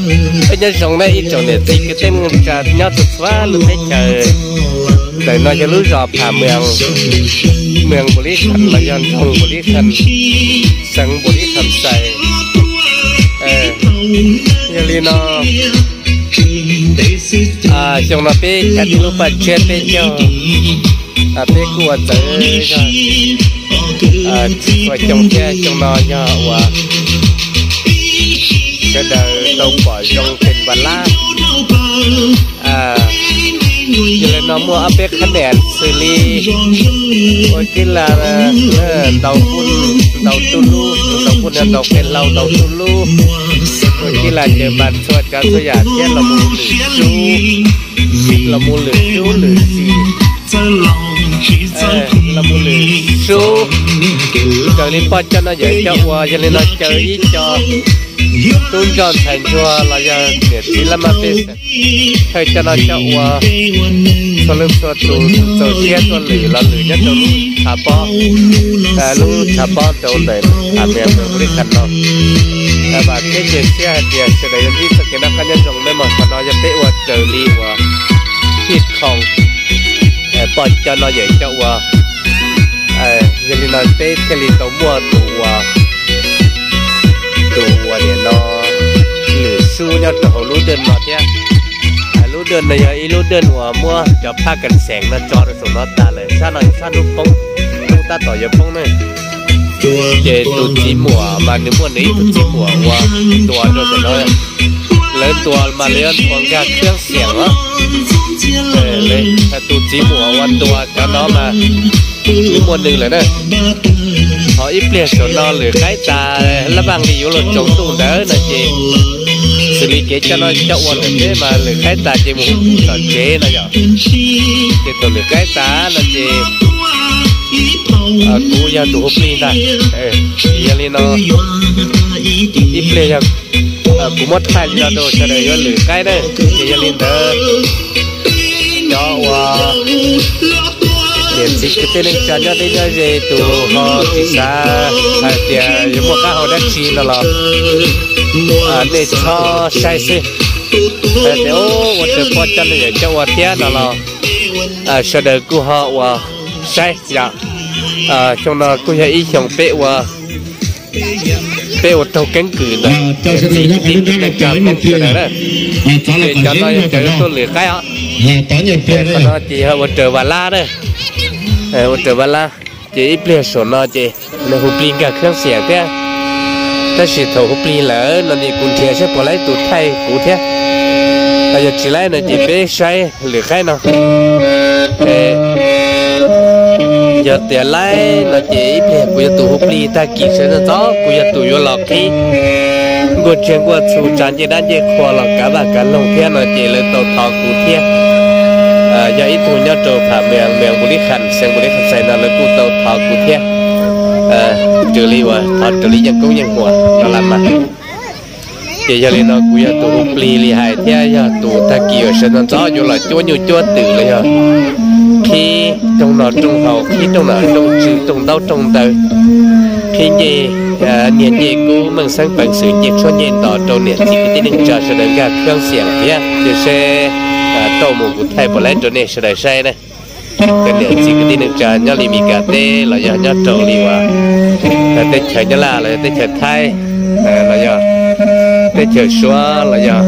Peb nyob zoo nej ib tsoom niam txiv kwv tij neej tsa nyob txhua txhua lub teb chaws. Ntawm no yog lub zos Pham Mees, Mees Npaus Lis Kham los yog nroog Npaus Lis Kham, xeev Npaus Lis Kham Xais. Yog li no, xyoo no peb cov tij lub paj tshiab peb caug, peb kuj ua txawv zog txhua xyoo thiab. Xyoo no yog uas sawv daws tau pom zoo kees Vas Lab. Yog li no muaj ob peb qhab niam xws li ua tij las ntaus kuj, ntaus tu lub, ntaus kuj ntaus qe hlau ntaus tu lub, ua tij las ces mas txhua tsav txhua yam thiab los mus lwm sub, los mus lwm sub lwm xim, los mus lwm sub, raws li poj coj noj yawm coj ua. Yog li no caw ib co tub ntsoj ntxhais ntsuag los yog niam txiv laj mab pej xeem, thawj coj noj coj ua, txhua leej txhua tus txaus siab tuaj lwm los lwm nyob rau lub tshav pob, lub tshav pob rau ntawm Pham Mees Npaus Lis Kham no. Vam thiab cia siab hais tias sawv daws yuav ntsib txoj kev noj qab nyob zoo. Mej mom qhov no yog peb ua raws li uas thij khoom poj coj noj yawm coj ua. Yog li no peb thiaj li tau muaj tus uas, tus uas niam no lwm sub nyob rau hauv lub dej no thiab. Lub dej no yog ib lub dej uas muab cov phaj kas xeem no tso rau saum no tas lawm, sab no yog sab hnub poob, hnub tab tom yuav poob na. Ces tus txiv muam mas nws muaj nws ib tug txiv muam uas ntuas rau saum no, lawv ntuas mas lawv yuav ntuas nkag khab xiam os. Tus txiv muam uas ntuas cov no mas nws muaj nws lawm na. Ho ib pliag saum no lwm qaib tas lab vaj li yuav luag tsaus ntuj ntawd no ces xws li kev coj noj coj ua ntawm peb mas lwm qaib tas ces mus hu plig tom tsev no yom. Ces thaum lwm qaib tas no ces kuv yog tus hu plig ntag. Yog li no ib pliag yog kuv muab thaij li no rau sawv daws yuav lwm qaib na. Ces yog li ntawd cov uas niam txiv kwv tij neej tsa nyob deb nyob ze tus ho tsis xav hais tias yuav muaj qab hau dab tsi no los nej txhob saib xwb. Hais tias ua raws poj coj noj yawm coj ua thiab no los sawv daws kuj ho ua saib yom. Xyoo no kuj yog ib xyoos peb ua, peb ua taug keeb kwm ntawm niam txiv kwv tij neej tsa Hmoob sawv daws na. Ces cov no yog cov yuav tuaj lwm qaib os. Qhov no ces yog ua raws Vas Lab na, ua raws VasAb. Ces ib pliag saum no ces nws hu plig nkag khab xiam thiab. Tab sis thaum hu plig lawm no ces kuv nrhiav saib puas laib tus thaij kuv thiab. Yog tsis laib no ces peb saib lwm qaib no. Yog tias laib no ces ib pliag kuv yuav tus hu plig tag kis sawv ntxov ntxov kuv yog tus yuav los qhib nkuaj tsiaj nkuaj txhu tsa ncej dab ncej qhua los kav vaj kav loog thiab no ces lawv tau thov kuv thiab. Yog ib tug nyob rau Pham Mees, Mees Npaus Lis Kham, xeev Npaus Lis Kham Xais no lawv kuj tau thov kuv thiab. Raws li uas thov raws li yeej koob yeej huam no las mas. Ces yog li no kuv yog tus hu plig li hais thiab yog tus tag kis uas sawv ntxov ntxov yuav los cuab nyuj cuab twm los yog qhib rooj noj rooj haus, qhib rooj nom rooj tswv, rooj ntaub rooj ntawv, qhib ncej, niag ncej kub meej xeeb peev xwm ncej tshuab ncej ntos rau niam txiv kwv tij neej tsa sawv daws nkag khab xiam thiab. Ces seb tau mus kuv thaij puas laib rau nej sawv daws saib na. Cov niam txiv kwv tij neej tsa nyob li Mes Kas teb los yog nyob rau li uas teb chaws Nyab Laj los yog teb chaws Thaib los yog teb chaws Suav los yog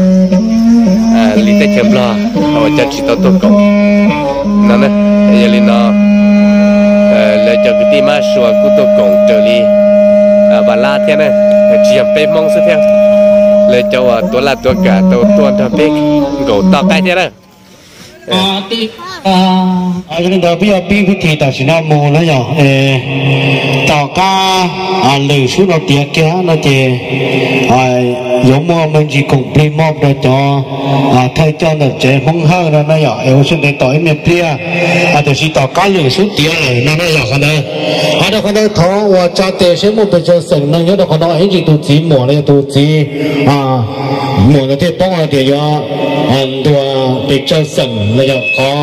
li teb chaws Nplog uas cov tsis tau tuaj koom no na. Yog li no lawv cov kwv tij mab sua kuj tuaj koom raws li Vas Lab thiab na, tsis yog peb Hmoob xwb thiab, lawv cov uas tuav laj tuav kam tau tuaj nrog peb nkaum toj qaib thiab na. Yog li ntawd peb yuav pib hwj chim tam sim no mus na yom. Tom qab lwm sub no tiav kiag no ces yuav muaj me ntsis koom plig mog rau cov thawj coj ntawm tsev Hmoob Hawj no na yom, es ua siab ntev tos ib me pliag. Tiam sis tom qab lwm sub tiav lawm no na yom qhov ntawd. Ho rau qhov ntawd thov uas tsa tes seb muaj pes tsawg xeem neeg nyob rau qhov no ib ntsis tus txiv muam los yog tus txiv muam ntawd thiaj paub hais tias yuav ntuas pes tsawg xeem los yog qhov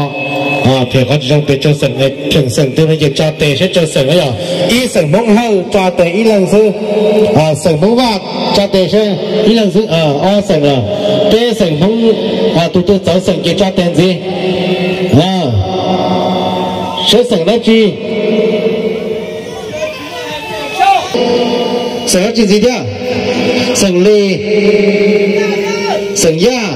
Qhov tsis zoo pes tsawg xeem, xeem twg no ces tso tes seb tsawg xeem na yog. Ib xeem Hmoob Hawj tso tes ib leeg xwb. Xeem Hmoob Vaj tso tes seb ib leeg xwb, ob xeem lawm. Peb xeem Hmoob, tus twg txawv xeem ces tso tes ntxiv. Seb xeem dab tsi? Xeem dab tsi ntxiv thiab? Xeem Lis, xeem Yaj.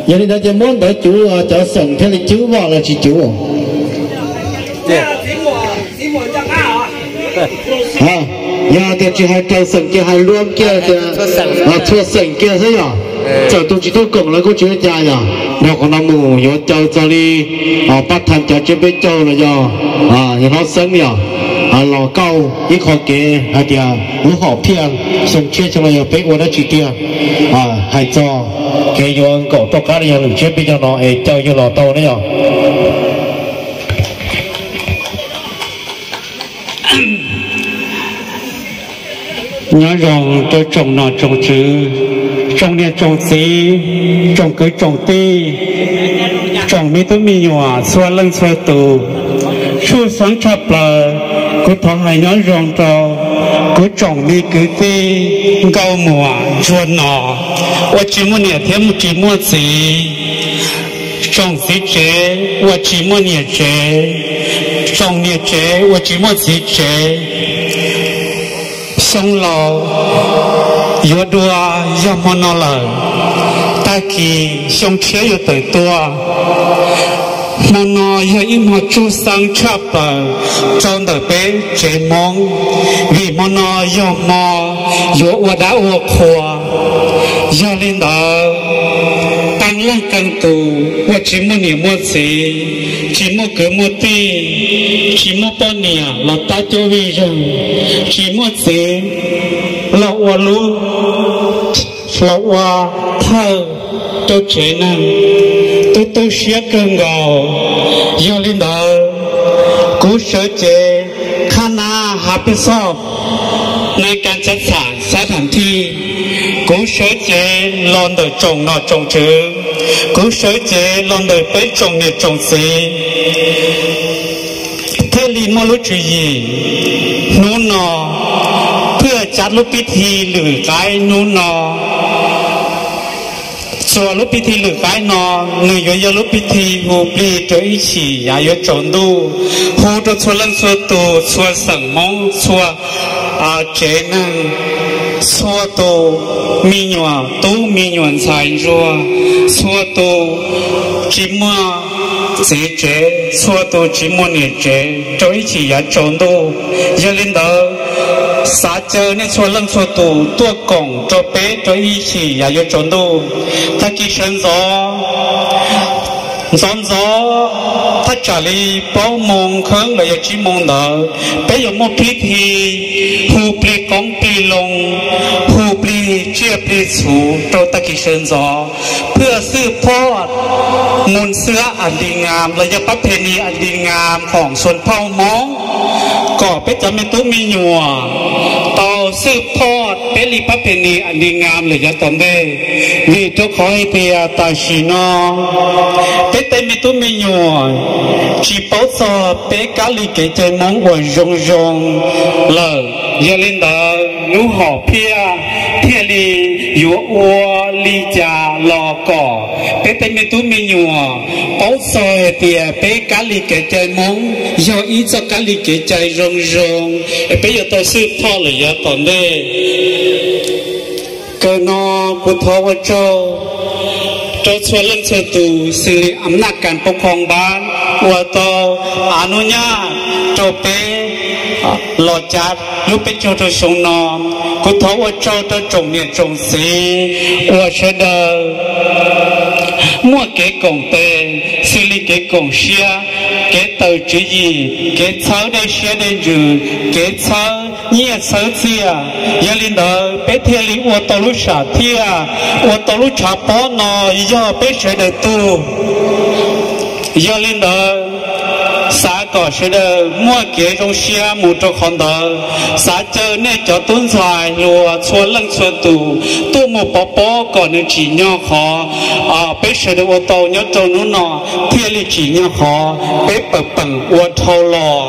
Yog li ntawd ces muab ntawv cuv cov xeem thiaj li cwb voj los tsis cuv. Yog tias tsis hais raws xeem ces hais luam kiag tias txhua xeem kiag xwb yog. Txawm tus tsis tuaj koom lawv kuj tsis ua cas yog. Dhau qhov no mus yuav caw txog li pab thaj cov tsiab peb caug los yog yog hlob xeeb yog los kauj ib qho kev hais tias lub hom phiaj xyoo tshiab xyoo no yog peb ua dab tsi tiag. Hais txog kev yuav nkaum rov qab li yog lwm tsiab peb caug no es caw yawg los tau na yog. Nyob zoo rau tsoom nom tsoom tswv, tsoom niam tsoom txiv, tsoom kwv tsoom tij, tsoom me tub me nyuam txhua leej txhua tus. Tshwj xeeb tshaj plaws, kuv thov hais nyob zoo rau kuv tsoom me kwv tij nkauj muam ntsuag no uas tsis muaj niam thiab tsis muaj txiv, tsoom txiv tsev uas tsis muaj niam tsev, tsoom niam tsev uas tsis muaj txiv tsev. Xyoo laus yuav dua yog hmo no lawm, tag kis xyoo tshiab yuav tawm tuaj. Hmo no yog ib hmo tshwj xeeb tshaj plaws rau ntawm peb tsev Hmoob, vim hmo no yog hmo yuav ua dab ua qhua. Yog li ntawd, qee leej qee tus uas tsis muaj niam muaj txiv, tsis muaj kwv muaj tij, tsis muaj poj niam los tab cuab vij zeeg, tsis muaj txiv los ua lub, los ua thawj rau tsev neeg, tu tu siab kawg nkaus. Yog li ntawd, kuv sawv cev qhab nab hav peb xoj neeg kas txab txham xab tham thij, kuv sawv cev los ntawm tsoom nom tsoom tswv, kuv sawv cev los ntawm peb tsoom niam tsoom txiv, thiaj li muaj lub tswv yim hnub no, phwj cab lub pib thi lwm qaib hnub no. Txuas lub pib thi lwm qaib no, nws yuav yog lub pib thi hu plig rau ib chim yav yuav tsaus ntuj, hu rau txhua leej txhua tus, txhua xeem Hmoob, txhua tsev neeg, txhua tus me nyuam tub me nyuam ntxhais ntsuag, txhua tus tsis muaj txiv tsev, txhua tus tsis muaj niam tsev rau ib chim yav tsaus ntuj. Yog li ntawd, xav caw nej txhua leej txhua tus tuaj koom rau peb rau ib chim yav yuav tsaus ntuj. Tag kis sawv ntxov, ntxov ntxov thaj tsam li plaub moos kheeb los yog tsib moos ntawd, peb yuav muaj pib thi hu plig qoob plig loo, hu plig tsiaj plig txhu rau tag kis sawv ntxov, phwj xwj phoj mus xwb as dis ngas los yog pab phe ni as dis ngas khoom xuas phauj Hmoob, kom peb cov me tub me nyuam tau xwj phoj peb li pab phe ni as dis ngas lawm yav tom ntej. Vim rau qhov hais tias tam sim no peb tej me tub me nyuam tsis paub txog peb kab li kev cai Hmoob uas zoo zoo lawm. Yog li ntawd, lub hom phiaj thiaj li yuav ua li cas los kom peb tej me tub me nyuam paub txog hais tias peb kab li kev cai Hmoob yog ib txoj kab li kev cai zoo zoo, es peb yuav tau xwj phoj lawm yav tom ntej. Kawg no kuv thov ua tsaug rau txhua leej txhua tus xws li a naj kas pov qhoo npab uas tau a nub nyaj rau peb los cav lub peb caug rau xyoo no. Kuv thov ua tsaug rau tsoom niam tsoom txiv uas sawv daws muaj kev koom tes xws li kev koom siab, kev tawm tswv yim, kev txhawb dej siab dej ntsws, kev txhawb nyiaj txhawb txiaj. Yog li ntawd peb thiaj li ua tau lub sam thiaj, ua tau lub tshav pob no yog peb sawv daws tug. Yog li ntawd, xav kom sawv daws muaj kev zoo siab mus rau qhov ntawd. Xav caw nej cov tub ntxhais hluas txhua leej txhua tus tuaj mus pov pob kom nws tsim nyog qhov peb sawv daws ua tau nyob rau hnub no thiaj li tsim nyog qhov peb pawm peem ua dhau los.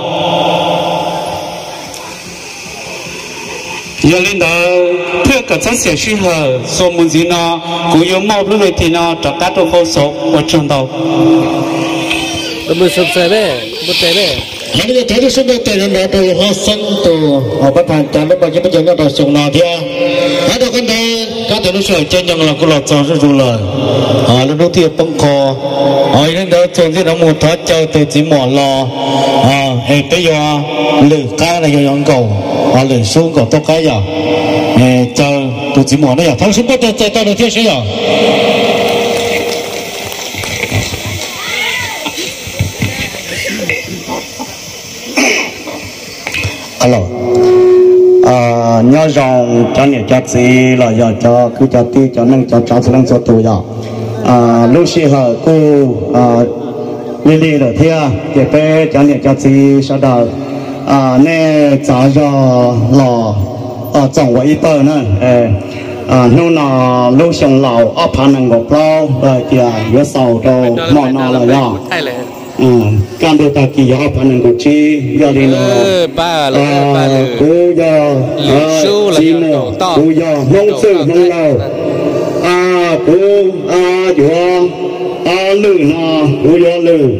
Yog li ntawd thiaj kom txhob xiam sij hawm, xuas mus ntxiv no kuv yuav muab lub ves tis no rov qab rau Qhau Xauv. Ua tsaug ntau. Hais li cov sawv daws tes no rau Hlob Xeeb tus pab thas cov lub npau suav nyob rau xyoo no thiab. Hais rau qhov ntawd kab tias lub sij hawm caij nyoog los kuj los txog zuj zus lawm. Lub hnub twb yuav poob qho. Yog li ntawd txuas ntxiv no mus thov caw tus txiv muam los es peb yuav lwm qab los yog yuav nkaum, lwm sub nkaum tuaj qab yom. Caw tus txiv muam no yom, thov sub npuab rau txais tau nws thiab seb yom. Nyob zoo cov niam cov txiv los yog cov kwv cov tij cov neej cov tsav txhua leej txhua tus yom. Lub sij hawm kuj lig lig lawm thiab ces peb cov niam cov txiv sawv daws nej txav zog los txoom ua ib pawg na. Hnub no lub xyoo laus ob phav nees nkaum plaub hais tias yuav xaus rau hmo no los yog kaj ntug tag kis yog ob phav nees nkaum tsib. Yog li no kuv yog txiv muam, kuv yog Hmoob Txwj Hmoob Laug, kuv yuav lwm no, kuv yuav lwm.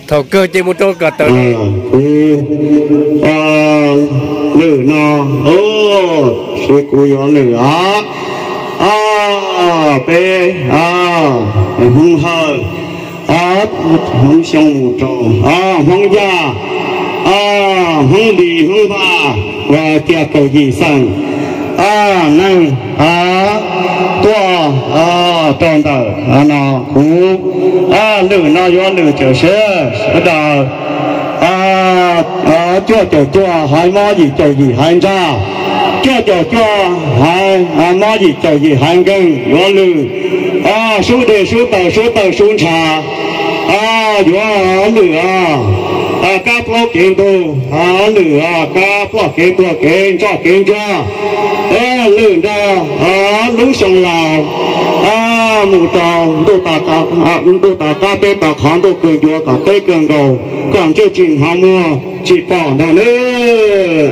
Thaum kawg ces mus rau kom tawm. Kuv lwm no, es kuv yuav lwm os. Peb Hmoob Hawj, Hmoob Xyooj mus rau Hmoob Yaj, Hmoob Lis, Hmoob Vaj, uas tias kaum yim xeem neeg tuaj rau ntawm no kuv lwm no yuav lwm cawm sev sawv daws. Cuaj caum cuaj haiv mob, yim caum yim haiv ntsaj, cuaj caum cuaj haiv mob, yim caum yim haiv nkeeg yuav lwm. Sub dej sub taws sub tawg sub ntshav yuav lwm. Kab plaub kev ntug lwm, kab ploj kev tuag kev ntsoj kev ntsuag lwm nrog lub xyoo laus mus rau ntuj tas qab peb tas qhov ntuj kawg ncuav kom peb kawg nkaus kom ntsej tsis hnov muag tsis pom ntag nawb.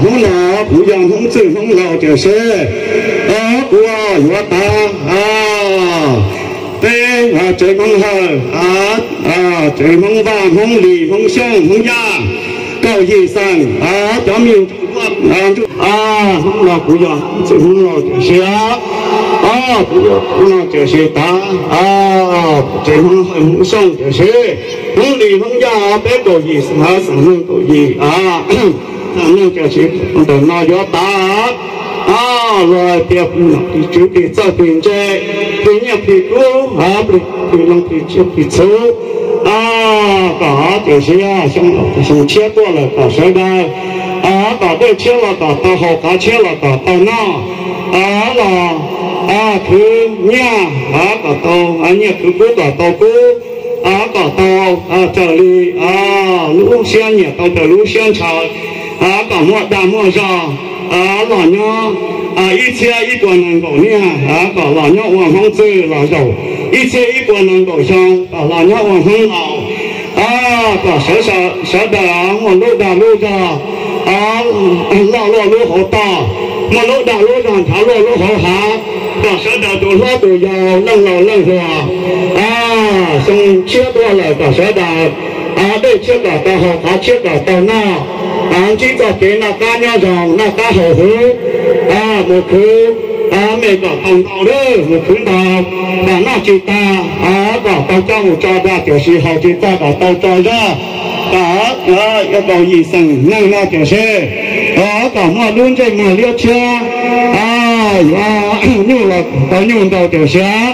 Hnub no kuv yog Hmoob Txwj Hmoob Laug tiam sis kuv yuav tav peb tsev Hmoob Hawj, tsev Hmoob Vaj, Hmoob Lis, Hmoob Xyooj, Hmoob Yaj, kaum yim xeem cov me ntsuj, hnub no kuv yog Hmoob Txwj Hmoob Laug tiam sis kuv yog Hmoob Laug tiam sis tav tsev Hmoob Hawj, Hmoob Xyooj tiam sis Hmoob Lis, Hmoob Yaj peb kaum yim xeem neeg, kaum yim xeem neeg tiam sis ntawm no yuav tav luag tias plig tswv plig txawj plig ntse, plig nyiaj plig kub, plig loo plig tsiaj plig txhu, kom tiam sis xyoo tshiab tuaj lawm kom sawv daws kom dej tshiab los kom tau haus, qav tshiab los kom tau noj, los khwv nyiaj kom tau nyiaj, khwv kub kom tau kub, kom tau raws li lub siab nyiam, tau raws lub siab ntshaw, kom muaj dag muaj zog los nyob ib txhiab ib puas nees nkaum niaj, kom los nyob ua Hmoob Txwj los zaum ib txhiab ib puas nees nkaum xyoo, kom los nyob ua Hmoob Laus, kom sawv daws muaj lub dag lub zog loj luaj lub hauv toj, muaj lub dag lub zog nrhav luaj lub hauv hav, kom sawv daws tus hlob tus yau leej laus leej hluas, xyoo tshiab tuaj lawm kom sawv daws dej tshiab kom tau haus, qav tshiab kom tau noj, ntsib txoj kev noj qab nyob zoo, noj qab haus huv, mus khwv mej kom tau ntau, mus khwv ntau kom noj tsis tag, kom tau coj mus tso dag, tiam sis haus tsis tag kom tau tso zog, kom kaum yim xeem neeg no tiam sis kom muaj lub ntsej muag liab tshiab, yuav nyuj los tau nyuj ntau tiam sis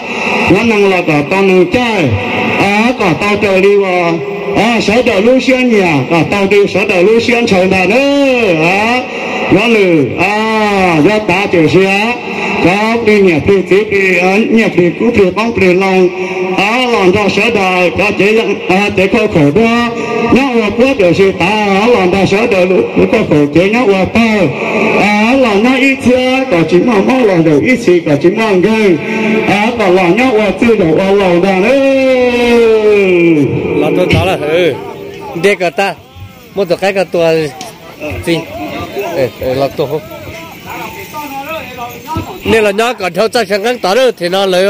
yuav neeg los kom tau neeg caij, kom tau raws li uas sawv daws lub siab nyiam, kom tau li sawv daws lub siab ntshaw ntag nawb. Yuav lwm Yog tas tiam sis cov plig niam plig txiv plig nyiaj plig kub plig qoob plig loo los nrog sawv daws cov cev khauj khaum duab nyob ua puab tiam sis tas los nrog sawv daws lub khauj khaum cev nyob ua pawg, los nyob ib txhiab kom tsis muaj mob los zaum ib txhis kom tsis muaj nkeeg, kom los nyob ua txwj zaum ua laus ntag. Los rau tod lawm, nte kom tag, muab tus qaib ko tua txiv. Nej los nyob kom dhau txoj saw nqeeb tod lawm, them no lawv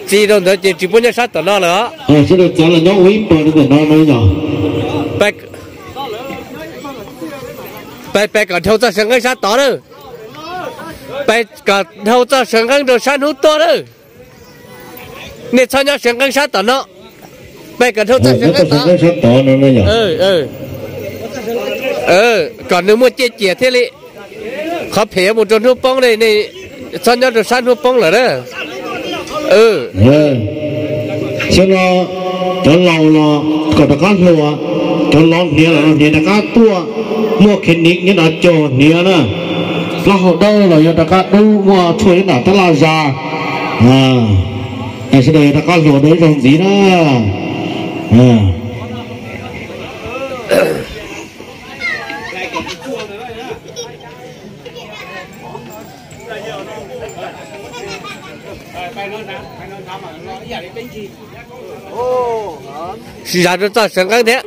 txi rau ntawd ces tsis pub nyob sab tom no lawm os. Sawv daws txav los nyob ua ib pawg rau ntawm no no yog. Pab kom dhau txoj saw nqeeb sab tod lawm. Pab kom dhau txoj saw nqeeb rau sab hnub tuaj lawm. Nej txhob nyob saw nqeeb sab tom no. Pab kom dhau txoj saw nqeeb tod. Kom nws muaj ciaj ciam thiaj li. Qhov phem yuav mus rau hnub poob li, nej txhob nyob rau sab hnub poob lawm na. Xyov no cov laus los kom rov qab hluas, cov laus hniav los hniav rov qab tuaj, muaj khev niv nyob nrad caug hniav na. Plaub hau dawb los yog rov qab dub, muaj tshuaj nyob nram tab laj zas. Es sawv daws yog rov qab hluas rau ib zaug ntxiv na. Siv zam rau txoj saw nqeeb thiab.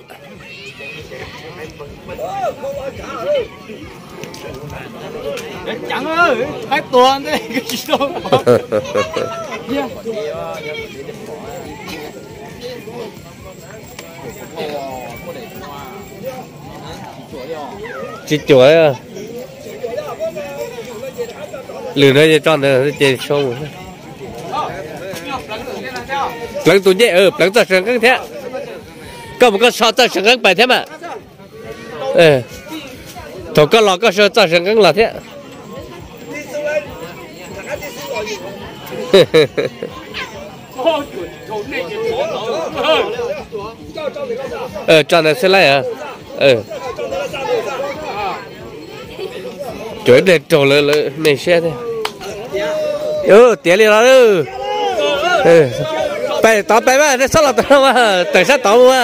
Tsis cuam. Lwm no tso ntawd ces sau. Pleev tus ncej, pleev txoj saw nqeeb thiab. Koj mus koj so txoj saw nqeeb pais thiab mas. Thaum koj los koj so txoj saw nqeeb los thiab. Tso ntawd xwb laij. Cuam ib pliag raug lawv, lawv me siab thiab. Tiav li los. Pais tod pais mas, nej txhob los tod mas, tawm sab tod mus mas.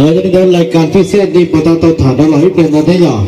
Yog li ntawd lais kas fij xej ni puas tau tau tham rau los ib pliag ntawd thiab yom?